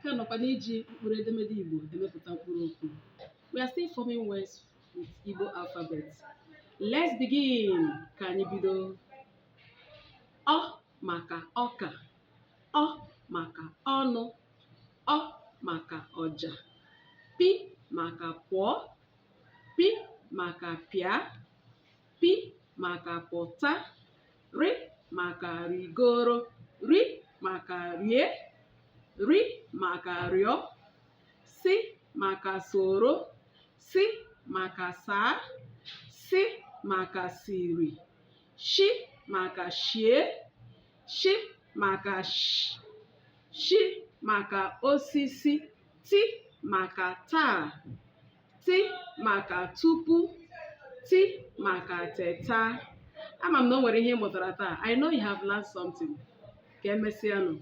Anyị ka nọkwa n'iji mkpụrụ edemede Igbo emepụta mkpụrụ okwu. We are still forming words with Igbo alphabet. Let's begin. Ka anyị bido. Ọ maka ọka, ọ maka ọnụ, ọ maka ọja, p maka pụọ, p maka pịa, p maka pụta, r maka rigoro, r maka rie, r maka rịọ, s maka soro, s maka saa, s maka siri, sh maka shie, sh maka sh, sh maka osisi, t maka taa, t maka tupu, t maka teta. Ama m na o nwere ihe ị mụtara taa. I know you have learned something. Ka emesịanụ.